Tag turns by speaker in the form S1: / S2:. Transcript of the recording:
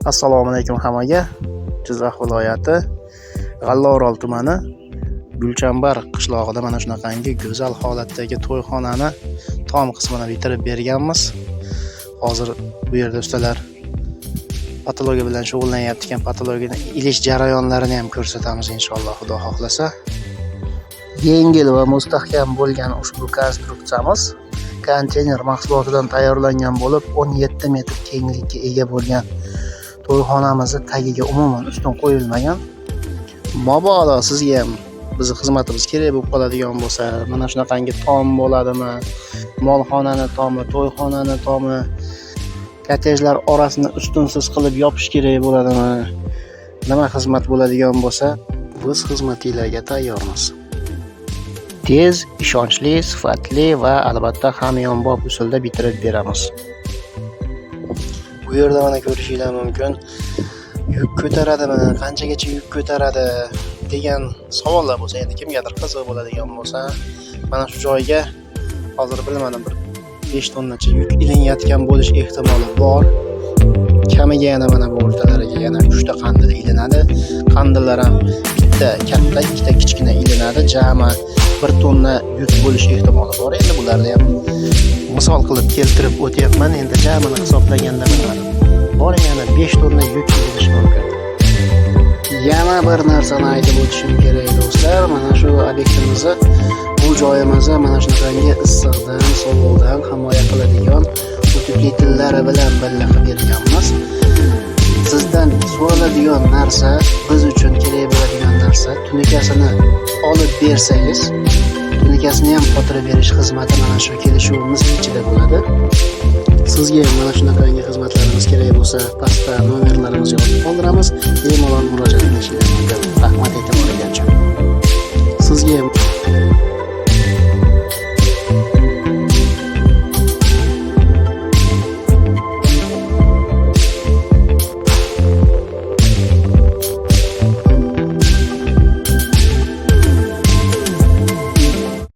S1: Assalomu alaykum hammaga. Jizzax viloyati G'allaorol tumani Gulchambar qishlog'ida mana shunaqangi go'zal holatdagi to'yxonani tom qismini bitirib berganmiz. Hozir bu yerda ustalar patologiya bilan shug'ullanyapti ekan. Patologiyani ilish jarayonlarini ham ko'rsatamiz inshaalloh, Xudo xohlasa. Yengil va mustahkam bo'lgan ushbu konstruksiyamiz konteyner mahsulotidan tayyorlangan bo'lib, 17 metr kenglikka ega bo'lgan to'yxonamizni tagiga umuman ustun qo'yilmagan. Mabodo sizga ham bizni xizmatimiz kerak bo'lib qoladigan bo'lsa, mana shunaqangi tom bo'ladimi, molxonani tomi, to'yxonani tomi, kottejlar orasini ustunsiz qilib yopish kerak bo'ladimi, nima xizmat bo'ladigan bo'lsa, biz xizmatinglarga tayyormiz. Tez, ishonchli, sifatli va albatta hamyonbop usulda bitirib beramiz. Bu yerda mana ko'rishinglar mumkin. Yuk ko'taradimi, qanchagacha yuk ko'taradi degan savollar bo'lsa, endi kimgadir qiziq bo'ladigan bo'lsa, mana shu joyga hozir bilmadim, bir 5 tonnacha yuk ilinayotgan bo'lish ehtimoli bor. Kamiga yana mana bu o'rtalariga yana 3 ta qandil ilinadi. Qandillar ham bitta katta, ikkita kichkina ilinadi. Jami 1 tonna yuk bo'lish ehtimoli bor. Endi bularni ham misol qilib keltirib o'tyapman. Endi jamini hisoblaganda bilmadim. Bor yana 5 tonna yuk ilinishi mumkin. Yana bir narsani aytib o'tishim kerak, do'stlar. Mana shu obyektimizni, bu joyimizni mana shunaqangi issiqdan, sovuqdan himoya qiladigan утеплитель lari bilan birga qilib berganmiz. Sizdan so'raladigan narsa, biz uchun kerak bo'ladigan narsa, tunukasini olib bersangiz, tunukasini ham qotirib berish xizmati mana shu kelishuvimiz ichida bo'ladi. Sizga mana shunaqangi xizmatlarimiz kerak bo'lsa, pastda nomerlarimizni yozib qoldiramiz. Bemalol murojaat qilishingiz mumkin. Rahmat e'tiboringiz uchun. Sizga